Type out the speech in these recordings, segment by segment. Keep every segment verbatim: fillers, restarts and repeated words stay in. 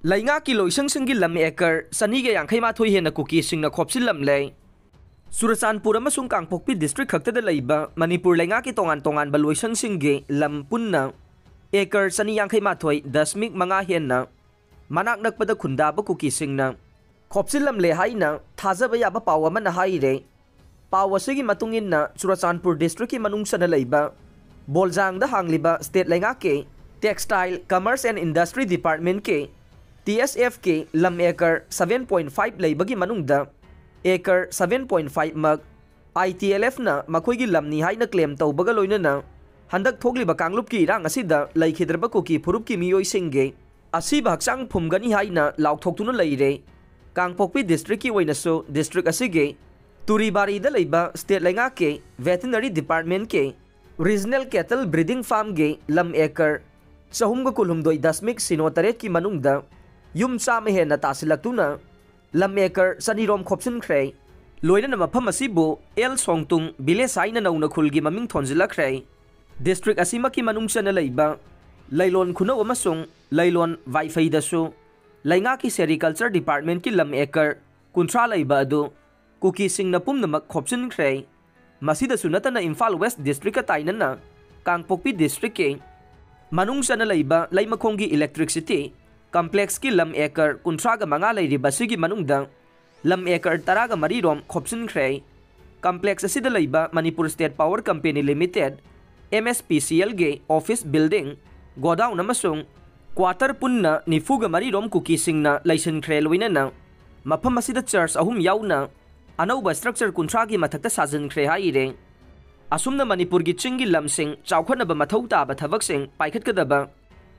ꯂꯩꯉꯥꯛꯀꯤ ꯂꯣꯏꯁꯪꯁꯤꯡꯒꯤ ꯂꯝ ꯑꯦꯀꯔ ꯆꯅꯤꯒ ꯌꯥꯡꯈꯩ ꯃꯥꯊꯣꯏ ꯍꯦꯟꯅ ꯀꯨꯀꯤꯁꯤꯡꯅ ꯈꯣꯞꯆꯤꯜꯂꯝꯂꯦ꯫ ꯆꯨꯔꯆꯥꯟꯄꯨꯔ ꯑꯃꯁꯨꯡ ꯀꯥꯡꯄꯣꯛꯄꯤ ꯗꯤꯁꯇ꯭ꯔꯤꯛ ꯈꯛꯇꯗ ꯂꯩꯕ ꯃꯅꯤꯄꯨꯔ ꯂꯩꯉꯥꯛꯀꯤ ꯇꯣꯉꯥꯟ ꯇꯣꯉꯥꯟꯕ ꯂꯣꯏꯁꯪꯁꯤꯡꯒꯤ ꯂꯝ ꯄꯨꯟꯅ ꯑꯦꯀꯔ ꯆꯅꯤ ꯌꯥꯡꯈꯩ ꯃꯥꯊꯣꯏ ꯗꯁꯃꯤꯛ ꯃꯉꯥ ꯍꯦꯟꯅ ꯃꯅꯥꯛ ꯅꯛꯄꯗ ꯈꯨꯟꯗꯥꯕ ꯀꯨꯀꯤꯁꯤꯡꯅ ꯈꯣꯞꯆꯤꯜꯂꯝꯂꯦ ꯍꯥꯏꯅ ꯊꯥꯖꯕ ꯌꯥꯕ ꯄꯥꯎ ꯑꯃꯅ ꯍꯥꯏꯔꯦ꯫ ꯄꯥꯎ ꯑꯁꯤꯒꯤ ꯃꯇꯨꯡ ꯏꯟꯅ, ꯆꯨꯔꯆꯥꯟꯄꯨꯔ ꯗꯤꯁꯇ꯭ꯔꯤꯛꯀꯤ ꯃꯅꯨꯡ ꯆꯟꯅ ꯂꯩꯕ ꯕꯣꯜꯖꯥꯡꯗ ꯍꯥꯡꯂꯤꯕ ꯁ꯭ꯇꯦꯠ ꯂꯩꯉꯥꯛꯀꯤ Textile, Commerce and Industry Departmentꯀꯤ, ꯇꯤ ꯑꯦꯁ ꯑꯦꯐꯀꯤ, ꯂꯝ ꯑꯦꯀꯔ seven point five ꯂꯩꯕꯒꯤ ꯃꯅꯨꯡꯗ ꯑꯦꯀꯔ seven point five ꯃꯛ ꯑꯥꯏ ꯇꯤ ꯑꯦꯜ ꯑꯦꯐꯅ ꯃꯈꯣꯏꯒꯤ ꯂꯝꯅꯤ ꯍꯥꯏꯅ ꯀ꯭ꯂꯦꯝ ꯇꯧꯕꯒ ꯂꯣꯏꯅꯅ ꯍꯟꯗꯛ ꯊꯣꯛꯂꯤꯕ ꯀꯥꯡꯂꯨꯞꯀꯤ ꯏꯔꯥꯡ ꯑꯁꯤꯗ ꯂꯩꯈꯤꯗ꯭ꯔꯕ ꯀꯨꯀꯤ ꯐꯨꯔꯨꯞꯀꯤ ꯃꯤꯑꯣꯏꯁꯤꯡꯒꯤ ꯑꯁꯤꯕ ꯍꯛꯆꯥꯡ ꯐꯨꯝꯒꯅꯤ ꯍꯥꯏꯅ ꯂꯥꯎꯊꯣꯛꯇꯨꯅ ꯂꯩꯔꯦ꯫ ꯀꯥꯡꯄꯣꯛꯄꯤ ꯗꯤꯁꯇ꯭ꯔꯤꯛꯀꯤ ꯑꯣꯏꯅꯁꯨ ꯗꯤꯁꯇ꯭ꯔꯤꯛ ꯑꯁꯤꯒꯤ ꯇꯨꯔꯤꯕꯥꯔꯤꯗ ꯂꯩꯕ ꯁ꯭ꯇꯦꯠ ꯂꯩꯉꯥꯛꯀꯤ ꯚꯦꯇꯤꯅꯔꯤ ꯗꯤꯄꯥꯔꯠꯃꯦꯟꯠꯀꯤ ꯔꯤꯖꯅꯦꯜ ꯀꯦꯇꯜ ꯕ꯭ꯔꯤꯗꯤꯡ ꯐꯥꯔꯝꯒꯤ ꯂꯝ ꯑꯦꯀꯔ ꯆꯍꯨꯝꯒ ꯀꯨꯟꯍꯨꯝꯗꯣꯏ ꯗꯁꯃꯤꯛ ꯁꯤꯅꯣ ꯇꯔꯦꯠꯀꯤ ꯃꯅꯨꯡꯗ ꯌꯨꯝ ꯆꯥꯝꯃ ꯍꯦꯟꯅ ꯇꯥꯁꯤꯜꯂꯛꯇꯨꯅ ꯂꯝ ꯑꯦꯀꯔ ꯆꯅꯤꯔꯣꯝ ꯈꯣꯞꯆꯤꯟꯈ꯭ꯔꯦ꯫ ꯂꯣꯏꯅꯅ ꯃꯐꯝ ꯑꯁꯤꯕꯨ ꯑꯦꯜ ꯁꯣꯡꯇꯨꯡ ꯚꯤꯂꯦꯖ ꯍꯥꯏꯅ ꯅꯧꯅ ꯈꯨꯜꯒꯤ ꯃꯃꯤꯡ ꯊꯣꯟꯖꯤꯜꯂꯛꯈ꯭ꯔꯦ꯫ ꯗꯤꯁꯇ꯭ꯔꯤꯛ ꯑꯁꯤꯃꯛꯀꯤ ꯃꯅꯨꯡ ꯆꯟꯅ ꯂꯩꯕ ꯂꯩꯂꯣꯟ ꯈꯨꯅꯧ ꯑꯃꯁꯨꯡ ꯂꯩꯂꯣꯟ ꯋꯥꯏꯐꯩꯗꯁꯨ ꯂꯩꯉꯥꯛꯀꯤ ꯁꯦꯔꯤꯀꯜꯆꯔ ꯗꯤꯄꯥꯔꯠꯃꯦꯟꯠꯀꯤ ꯂꯝ ꯑꯦꯀꯔ ꯀꯨꯟꯊ꯭ꯔꯥ ꯂꯩꯕ ꯑꯗꯨ ꯀꯨꯀꯤꯁꯤꯡꯅ ꯄꯨꯝꯅꯃꯛ ꯈꯣꯞꯆꯤꯟꯈ꯭ꯔꯦ꯫ ꯃꯁꯤꯗꯁꯨ ꯅꯠꯇꯅ ꯏꯝꯐꯥꯜ ꯋꯦꯁ ꯗꯤꯁꯇ꯭ꯔꯤꯛꯀ ꯇꯥꯏꯅꯅ ꯀꯥꯡꯄꯣꯛꯄꯤ ꯗꯤꯁꯇ꯭ꯔꯤꯛꯀꯤ ꯃꯅꯨꯡ ꯆꯟꯅ ꯂꯩꯕ ꯂꯩꯃꯈꯣꯡꯒꯤ ꯏꯂꯦꯛꯇ꯭ꯔꯤꯛꯁꯤꯇꯤ ꯀꯝꯄ꯭ꯂꯦꯛꯁꯀꯤ ꯂꯝ ꯑꯦꯀꯔ ꯀꯨꯟꯊ꯭ꯔꯥꯒ ꯃꯉꯥ ꯂꯩꯔꯤꯕ ꯑꯁꯤꯒꯤ ꯃꯅꯨꯡꯗ ꯂꯝ ꯑꯦꯀꯔ ꯇꯔꯥꯒ ꯃꯔꯤꯔꯣꯝ ꯈꯣꯞꯆꯤꯟꯈ꯭ꯔꯦ꯫ ꯀꯝꯄ꯭ꯂꯦꯛꯁ ꯑꯁꯤꯗ ꯂꯩꯕ Manipur state power company limited, M S P ꯁꯤ ꯑꯦꯜꯒꯤ ꯑꯣꯐꯤꯁ ꯕꯤꯜꯗꯤꯡ, ꯒꯣꯗꯥꯎꯟ ꯑꯃꯁꯨꯡ ꯀ꯭ꯋꯥꯇꯔ ꯄꯨꯟꯅ ꯅꯤꯐꯨꯒ ꯃꯔꯤꯔꯣꯝ ꯀꯨꯀꯤꯁꯤꯡꯅ ꯂꯩꯁꯤꯟꯈ꯭ꯔꯦ꯫ ꯂꯣꯏꯅꯅ ꯃꯐꯝ ꯑꯁꯤꯗ ꯆꯔꯆ ꯑꯍꯨꯝ ꯌꯥꯎꯅ ꯑꯅꯧꯕ ꯁ꯭ꯇ꯭ꯔꯛꯆꯔ ꯀꯨꯟꯊ꯭ꯔꯥꯒꯤ ꯃꯊꯛꯇ ꯁꯥꯖꯤꯟꯈ꯭ꯔꯦ ꯍꯥꯏꯔꯦ꯫ ꯑꯁꯨꯝꯅ ꯃꯅꯤꯄꯨꯔꯒꯤ ꯆꯤꯡꯒꯤ ꯂꯝꯁꯤꯡ ꯆꯥꯎꯈꯠꯅꯕ ꯃꯊꯧ ꯇꯥꯕ ꯊꯕꯛꯁꯤꯡ ꯄꯥꯏꯈꯠꯀꯗꯕ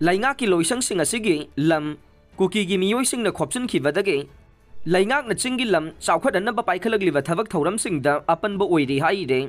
ꯂꯩꯉꯥꯛꯀꯤ ꯂꯣꯏꯁꯪꯁꯤꯡ ꯑꯁꯤꯒꯤ ꯂꯝ ꯀꯨꯀꯤꯒꯤ ꯃꯤꯑꯣꯏꯁꯤꯡꯅ ꯈꯣꯞꯆꯤꯟꯈꯤꯕꯗꯒꯤ ꯂꯩꯉꯥꯛꯅ ꯆꯤꯡꯒꯤ ꯂꯝ ꯆꯥꯎꯈꯠꯍꯟꯅꯕ ꯄꯥꯏꯈꯠꯂꯛꯂꯤꯕ ꯊꯕꯛ ꯊꯧꯔꯝꯁꯤꯡꯗ ꯑꯄꯟꯕ ꯑꯣꯏꯔꯤ ꯍꯥꯏꯔꯦ꯫